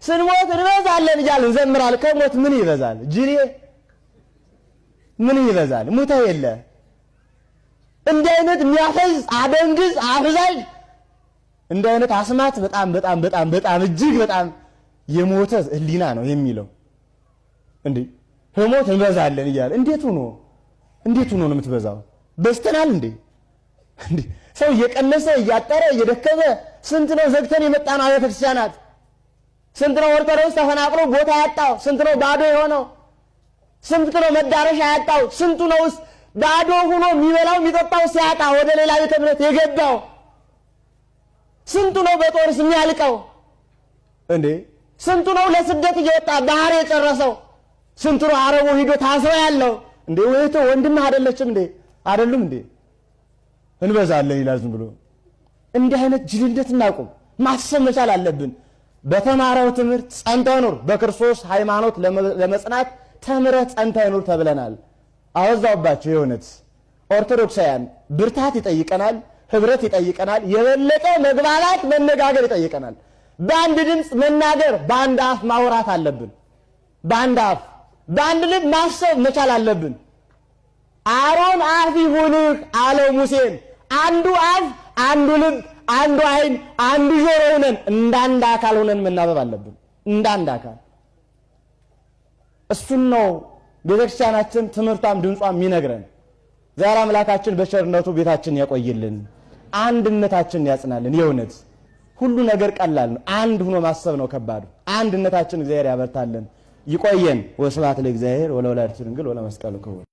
ስንሞት እንበዛለን እያልን እንዘምራለን። ከሞት ምን ይበዛል? ጅሬ ምን ይበዛል? ሙተ የለ። እንዲህ አይነት የሚያፈዝ አደንግዝ አፍዛዥ እንዲህ አይነት አስማት በጣም በጣም በጣም በጣም እጅግ በጣም የሞተ ሕሊና ነው የሚለው። እንዴ ህሞት እንበዛለን እያለ እንዴት ሆኖ እንዴት ሆኖ ነው የምትበዛው? በዝተናል እንዴ? እንዴ ሰው እየቀነሰ እያጠረ እየደከመ ስንት ነው ዘግተን የመጣነው አብያተ ክርስቲያናት? ስንት ነው ኦርቶዶክስ ተፈናቅሎ ቦታ ያጣው? ስንት ነው ባዶ የሆነው? ስንት ነው መዳረሻ ያጣው? ስንቱ ነውስ ባዶ ሆኖ የሚበላው የሚጠጣው ሲያጣ ወደ ሌላ ቤተ እምነት የገባው? ስንቱ ነው በጦርስ የሚያልቀው? እንዴ ስንቱ ነው ለስደት እየወጣ ባህር የጨረሰው? ስንቱ ነው አረቡ ሂዶ ታስሮ ያለው? እንዴ ወይቶ ወንድምህ አይደለችም እንዴ? አይደሉም እንዴ? እንበዛለን ይላል ዝም ብሎ። እንዲህ አይነት ጅልነት እናቁም። ማሰብ መቻል አለብን። በተማረው ትምህርት ጸንተህ ኑር። በክርስቶስ ሃይማኖት ለመጽናት ተምረህ ጸንተህ ኑር ተብለናል። አወዛውባቸው። የእውነት ኦርቶዶክሳውያን ብርታት ይጠይቀናል፣ ህብረት ይጠይቀናል፣ የበለጠ መግባባት መነጋገር ይጠይቀናል። በአንድ ድምፅ መናገር፣ በአንድ አፍ ማውራት አለብን። በአንድ አፍ በአንድ ልብ ማሰብ መቻል አለብን። አሮን አፍ ይሁንህ አለው ሙሴን። አንዱ አፍ፣ አንዱ ልብ፣ አንዱ ዓይን፣ አንዱ ጆሮ ሆነን እንዳንድ አካል ሆነን መናበብ አለብን። እንዳንድ አካል እሱን ነው ቤተክርስቲያናችን ትምህርቷም ድምጿም የሚነግረን። ዛሬ አምላካችን በቸርነቱ ቤታችን ያቆይልን፣ አንድነታችንን ያጽናልን። የእውነት ሁሉ ነገር ቀላል ነው። አንድ ሆኖ ማሰብ ነው ከባዱ። አንድነታችን እግዚአብሔር ያበርታልን፣ ይቆየን። ወስብሐት ለእግዚአብሔር ወለወላዲቱ ድንግል ወለመስቀሉ ክቡር።